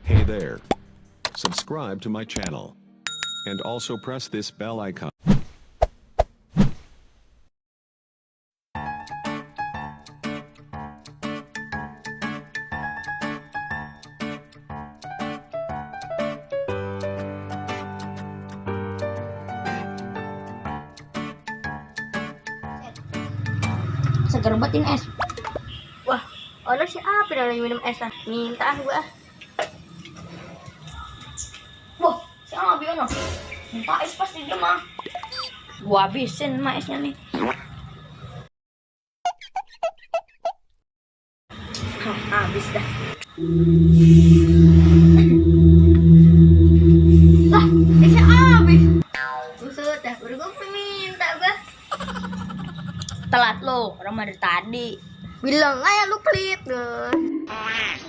Hey there. Subscribe to my channel. And also press this bell icon. Seger banget ini es. Wah, ono si apa lagi minum es ah? Minta ah gua. Wah, si Abi ono. Minta es pasti dia mah. Gua habisin mah esnya nih. Habis dah. Lah, esnya habis. Buset dah, baru gua minta gua. Telat lo, orang dari tadi. Bilang aja lu pelit, guys.